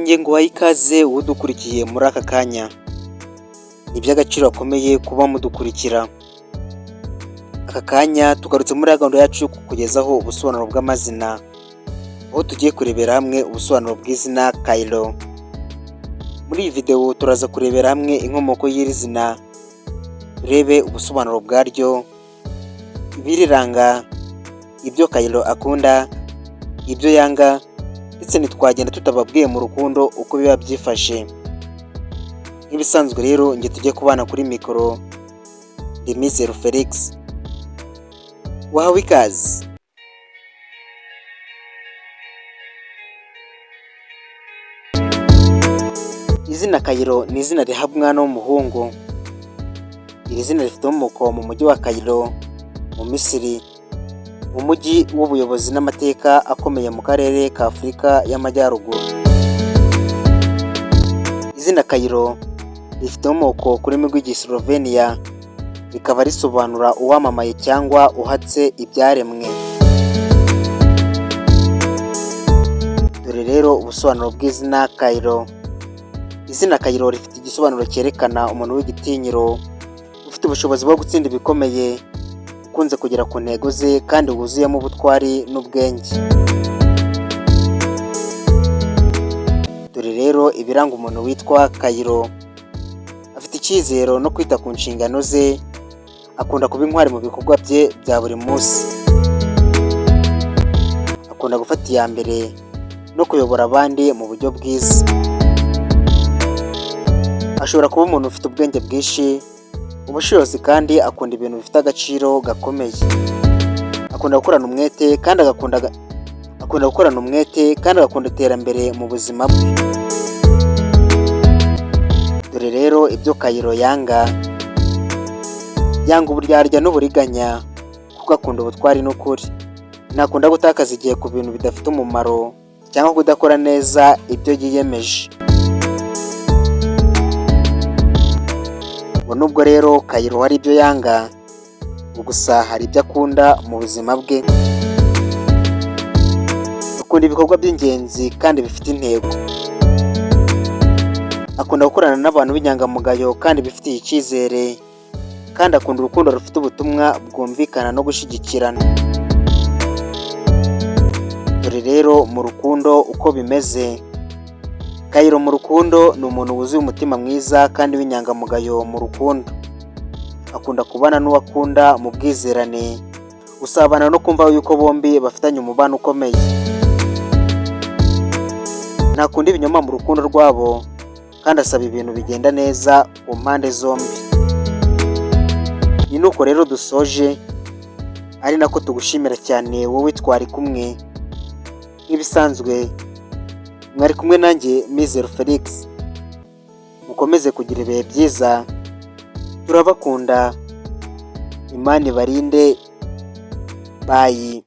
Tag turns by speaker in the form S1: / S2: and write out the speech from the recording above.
S1: Nongeye nguhaye ikaze wowe udukurikiye muri aka kanya. Ni iby'agaciro gakomeye kuba mudukurikira. Aka kanya tugarutse muri gahunda yacu yo kukugezaho ubusobanuro bw'amazina, aho tugiye kurebera hamwe ubusobanuro bw'izina Kayiro. Muri iyi videwo turaza kurebera hamwe inkomoko y'iri zina, turebe ubusobanuro bwaryo, ibiriranga, ibyo Kayiro akunda, ibyo yanga, ndetse ntitwagenda tutababwiye mu rukundo uko biba byifashe. Nk'ibisanzwe rero, njye tujye kubana kuri mikoro ndi Mizero Felix, wahawe ikaze. Izina Kayiro ni izina rihabwa umwana w'umuhungu. Iri zina rifite inkomoko mu mujyi wa Kayiro mu Misiri, umujyi w'ubuyobozi n'amateka akomeye mu karere ka Afurika y'Amajyaruguru. Izina Kayiro rifite inkomoko ku rurimi rw'Igislovenia, rikaba risobanura uwamamaye cyangwa uhatse ibyaremwe. Dore rero ubusobanuro bw'izina Kayiro. Izina Kayiro rifite igisobanuro cyerekana umuntu w'igitinyiro, ufite ubushobozi bwo gutsinda ibikomeye, ukunze kugera ku ntego ze kandi wuzuyemo ubutwari n'ubwenge. Dore rero ibiranga umuntu witwa Kayiro. Afite icyizero no kwita ku nshingano ze, akunda kuba intwari mu bikorwa bye bya buri munsi. Akunda gufata iya mbere no kuyobora abandi mu buryo bwiza. Ashobora kuba umuntu ufite ubwenge bwinshi, ubushishozi kandi akunda ibintu bifite agaciro gakomeye. Akunda gukorana umwete kandi agakunda iterambere mu buzima bwe. Dore rero ibyo Kayiro yanga. Yanga uburyarya n'uburiganya kuko akunda ubutwari n'ukuri. Ntakunda gutakaza igihe ku bintu bidafite umumaro cyangwa kudakora neza ibyo yiyemeje. Ngo nubwo rero Kayiro hari ibyo yanga, gusa hari ibyo akunda mu buzima bwe. Akunda ibikorwa by'ingenzi kandi bifite intego. Akunda gukorana n'abantu b'inyangamugayo kandi bifitiye icyizere, kandi akunda urukundo rufite ubutumwa bwumvikana no gushyigikirana. Dore rero mu rukundo uko bimeze. Kayiro mu rukundo ni umuntu wuzuye umutima mwiza kandi w'inyangamugayo mu rukundo. Akunda kubana n'uwo akunda mu bwizerane, gusabana no kumva yuko bombi bafitanye umubano ukomeye. Ntakunda ibinyoma mu rukundo rwabo kandi asaba ibintu bigenda neza ku mpande zombi. Ni nuko rero dusoje, ari nako tugushimira cyane wowe twari kumwe. Nk'ibisanzwe mwari kumwe nanjye Mizero Felix. Mukomeze kugira ibihe byiza, turabakunda, Imana ibarinde, bye.